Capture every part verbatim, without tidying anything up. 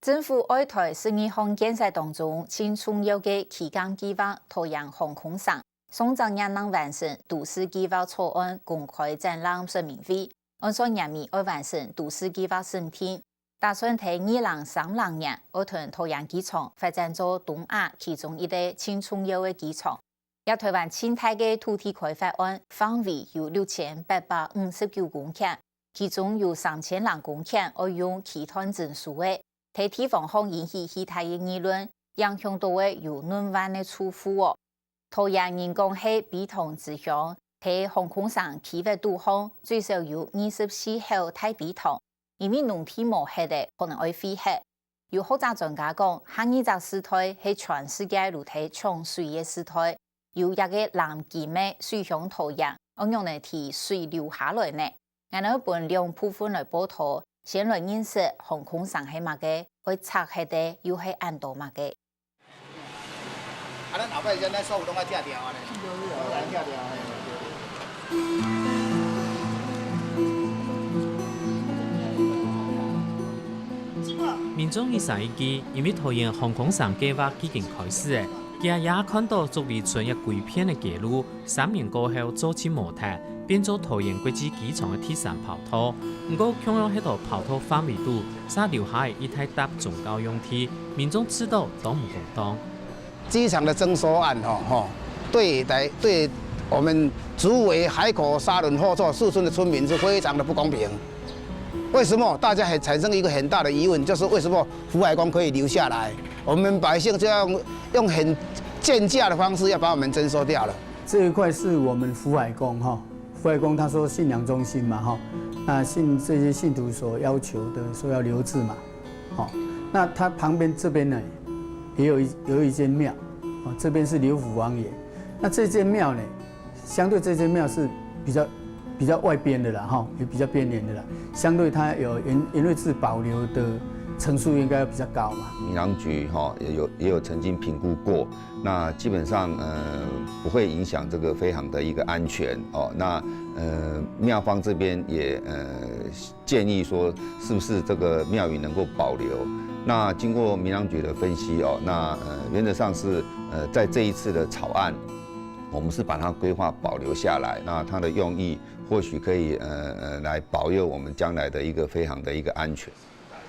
政府愛台十二項建設當中，盡重要个基建計畫桃園航空城，上隻月正完成都市計畫草案公開展覽說明會，按說年尾愛完成都市計畫審定，打算在二零三零年愛同桃園機場發展做東亞其中一個盡重要个機場。這台灣盡大个土地開發案範圍有六千八百五十九公頃，其中有三千零公頃愛用基壇徵收个，在地方項引起巨大个議論，影響到个有兩萬个住戶哦。桃園人講係陂塘之鄉，在航空城區域肚項，最少有二十四口大陂塘，因為農地無忒个，可能愛廢忒。有學者專家講，下二隻世代係全世界都在搶水个世代，有這個藍金个水鄉桃園，愛仰般提水留下來呢？𠊎等分兩部分來報導，先來認識航空城係麼个，愛拆忒个又係恁多麼个。啊，咱後擺時陣，咱所有攏愛拆掉啊呢。攏愛拆掉，嘿。民眾一三一記，因為桃園航空城計畫已經開始了，佢也看到竹圍村一規片个街路，三年過後做盡無忒，變做桃園國際機場个第三跑道。毋過，共樣係在跑道範圍肚， 煞留下一大搭宗教用地，民眾試著當毋公道。機場的徵收案，吼，吼，對來，對我們竹圍、海口、沙崙、後厝四村的村民是非常的不公平。為什麼？大家還產生一個很大的疑問，就是為什麼福海宮可以留下來，我們百姓就要用，用很賤價的方式要把我們徵收掉了？這一塊是我們福海宮，哈，福海宮他說信仰中心嘛，哈，那信，這些信徒所要求的，說要留置嘛。 好，那它旁邊這邊呢，也有一，有一間廟，哦，這邊是劉府王爺。那這間廟呢，相對這間廟是比較，比較外邊的啦，哈，也比較邊緣的啦。相對它有原，原位置保留的層數應該要比較高嘛。民航局，哈，也有，也有曾經評估過，那基本上，呃，不會影響這個飛航的一個安全，哦。那，呃，廟方這邊也，呃， 建議說是不是這個廟宇能夠保留。那經過民航局的分析哦，那，呃，原則上是，呃，在這一次的草案，我們是把它規劃保留下來，那它的用意或許可以，呃，呃，來保佑我們將來的一個飛航的一個安全。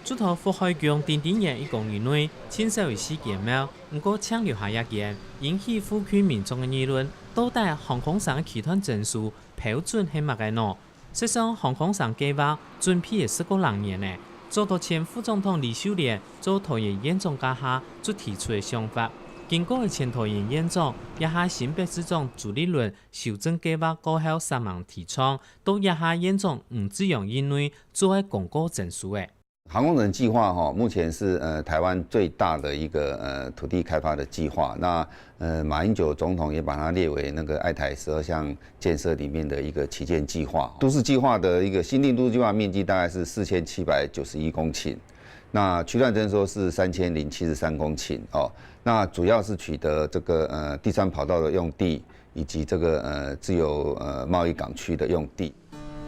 除忒福海宮頂頂个一公里內，盡少有四間廟，毋過淨留下一間，引起附近民眾个議論，到底航空城个基壇徵收標準係麼个呢？ 事實上，航空城計畫準備了十過零年了，早到前副總統李秀蓮做桃園縣長該下就提出个想法。經過了前桃園縣長，這下新北市長朱立倫修正計畫過後煞猛提倡，到這下縣長吳志揚任內做个公告徵收个。 航空城計畫哈，目前是，呃，台灣最大的一個，呃，土地開發的計畫。那，呃，馬英九總統也把它列為那個愛台十二項建設裡面的一個旗艦計畫。都市計畫的一個新定都市計畫面積大概是四千七百九十一公頃，那區段徵收是三千零七十三公頃哦。那主要是取得這個，呃，第三跑道的用地， 以及這個，呃，自由，呃，貿易港區的用地。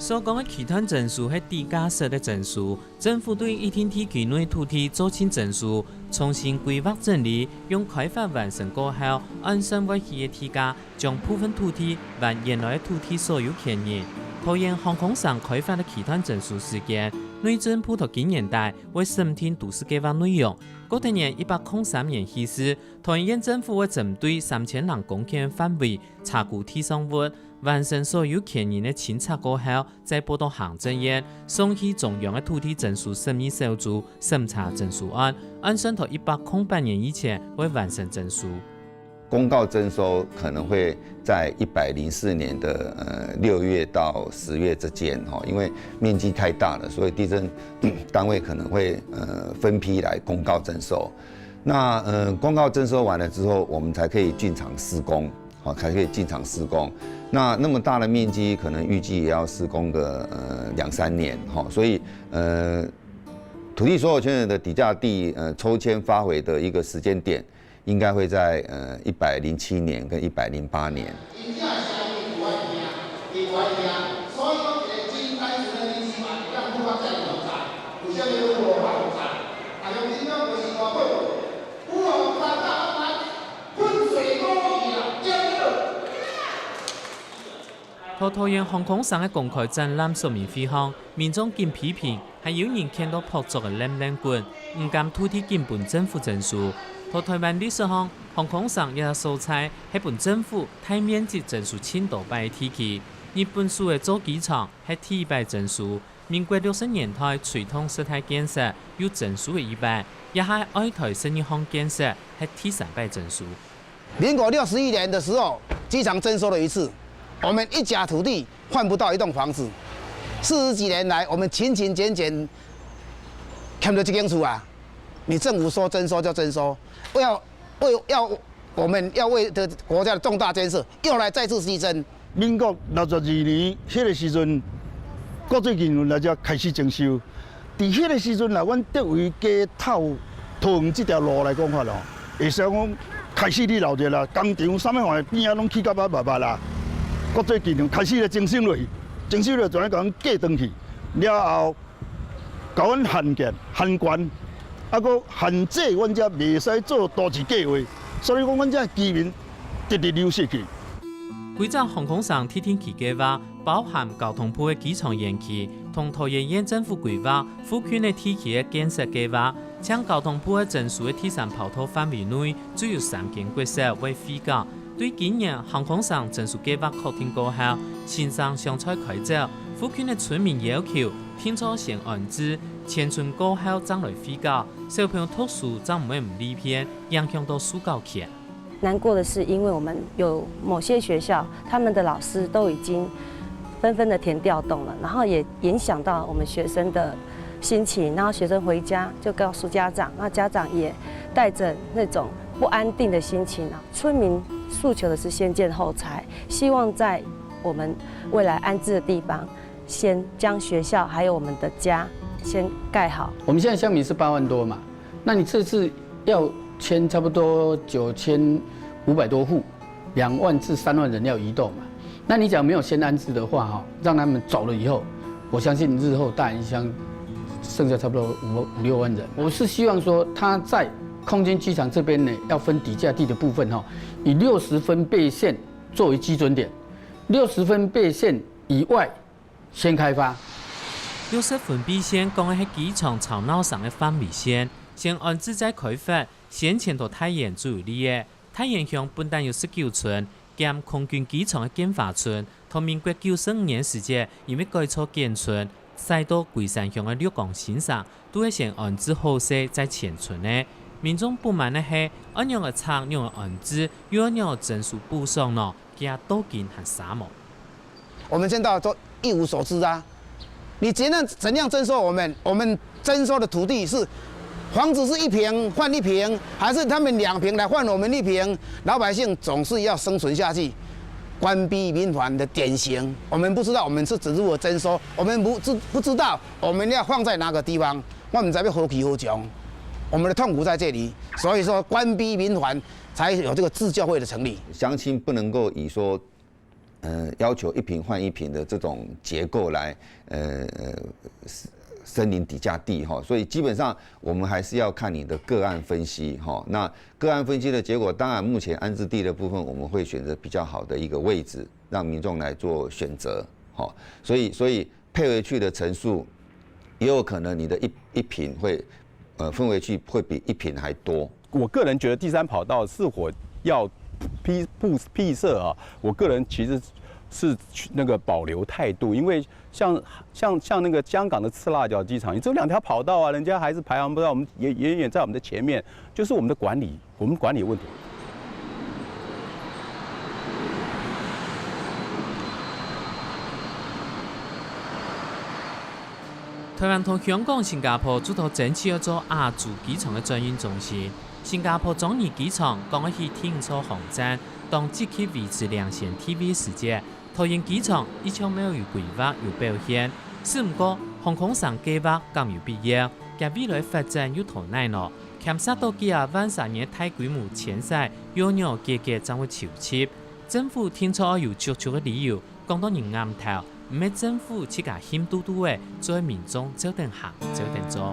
所講个基壇徵收係地價式个徵收，政府對一定地區內土地做盡徵收，重新規劃整理，用開發完成過後，按算會起个地價，將部分土地還原來个土地所有權人。桃園航空城開發个基壇徵收時間，內政部到今年底會審定都市計畫內容，過忒年一百空三年起始， 桃園縣政府會針對三千零公頃範圍查估地上物，完成所有權人个清冊過後，再報到行政院，送去中央个土地徵收審議小組審查徵收案，按算到一百空八年以前會完成徵收。公告徵收可能會在一百零四年的，呃，六月到十月之間，哈，因為面積太大了，所以地政單位可能會，呃，分批來公告徵收。 那，呃，公告徵收完了之後，我們才可以進場施工，好，才可以進場施工。那，那麼大的面積，可能預計也要施工個，呃，兩三年，哈，所以，呃，土地所有權人的抵價地，呃，抽籤發回的一個時間點，應該會在，呃，一百零七年跟一百零八年。桃園航空城个公開展覽說明會項，民眾緊批評，還有人牽著爆竹个輪輪滾，毋敢渡地緊分政府徵收。在台灣歷史項，航空城這所在係分政府大面積徵收盡多擺个地區。日本時个造機場係第一擺徵收，民國六十年代推動世代建設又徵收了一擺，這下愛台勝日項建設係第三擺徵收。 民國六十一年的時候，機場徵收了一次，我們一甲土地換不到一棟房子。四十幾年來，我們勤勤儉儉，欠了這間厝啊，你政府說徵收就徵收，要為要我們要為的國家的重大建設又來再次犧牲。民國六十二年，迄个時陣，國際金融來遮開始徵收。佇迄个時陣啦，阮德維街透 桃園這條路來講法咯，會使講開始你鬧熱啦，工廠啥物貨邊仔攏起甲密密密啦。國際金融開始咧徵收落去，徵收落就愛甲阮隔轉去，了後甲阮限建、限管，啊，閣限制阮遮袂使做都市計劃，所以講阮遮居民直直流失去。規隻航空城第一期計畫，包含交通部个機場園區，同桃園縣政府規劃附近个地區个建設計畫， 淨交通部个徵收个第三跑道範圍內，就有三間國小會廢校。對今年航空城徵收計畫確定過後，新城想再開走，附近个村民要求定著先安置，遷村過後正來廢校，小朋友讀書正毋會毋利便，影響到受教權。 難過的是，因為我們有某些學校，他們的老師都已經紛紛的填調動了，然後也影響到我們學生的心情，然後學生回家就告訴家長，那家長也帶著那種不安定的心情啊。村民訴求的是先建後拆，希望在我們未來安置的地方，先將學校還有我們的家先蓋好。我們現在鄉民是八萬多嘛，那你這次要遷差不多九千五百多戶，兩萬至三萬人要移動嘛。那你假如沒有先安置的話，哈，讓他們走了以後，我相信日後大安鄉剩下差不多五五六萬人。我是希望說，它在空軍機場這邊呢，要分抵價地的部分哈，以六十分貝線作為基準點，六十分貝線以外先開發。六十分貝線講个係機場吵鬧聲个範圍線，先安置再開發，先遷到大園就有利个。大園鄉本旦有十九村，兼空軍機場个建華村，到民國九十五年時節，因為改造簡村，徙到龜山鄉个綠光新城，都係先安置好勢再遷村个。民眾不滿个係，恁樣个拆仰仔安置，又仰仔徵收補償呢？佢兜緊還沙漠。 我们现在都一无所知啊。你怎样怎样征收我们？我们征收的土地是房子是一坪换一坪，还是他们两坪来换我们一坪？老百姓总是要生存下去。官逼民反的典型，我们不知道我们是怎如何征收，我们不知不知道我们要放在哪个地方，我们才被何去何从。我们的痛苦在这里，所以说官逼民反才有这个自救会的成立。乡亲不能够以说呃，要求一坪换一坪的这种结构来，呃，呃森林抵价地哈，所以基本上我们还是要看你的个案分析哈。那个案分析的结果，当然目前安置地的部分，我们会选择比较好的一个位置，让民众来做选择哈。所以，所以配回去的层数，也有可能你的一一坪会，呃，分回去会比一坪还多。我个人觉得第三跑道是否要铺铺设啊，我个人其实是那个保留态度，因为像像像那个香港的赤辣椒机场，你只有两条跑道啊，人家还是排行不到我们远远远在我们的前面，就是我们的管理，我们管理问题。台湾同香港、新加坡就在争取要做亚洲机场个转运中心。新加坡樟宜机场刚开始停坐航站，当积极维持领先地位时节，桃园机场一向没有规划有表现。只毋过，航空城计划敢有必要？佢未来发展有多难呢？牵涉到几啊万三年大规模迁徙，又仰解决政府筹集？政府定著要有足足个理由，讲到人頷头，毋系政府自家喊嘟嘟个，做民众照等行，照等做。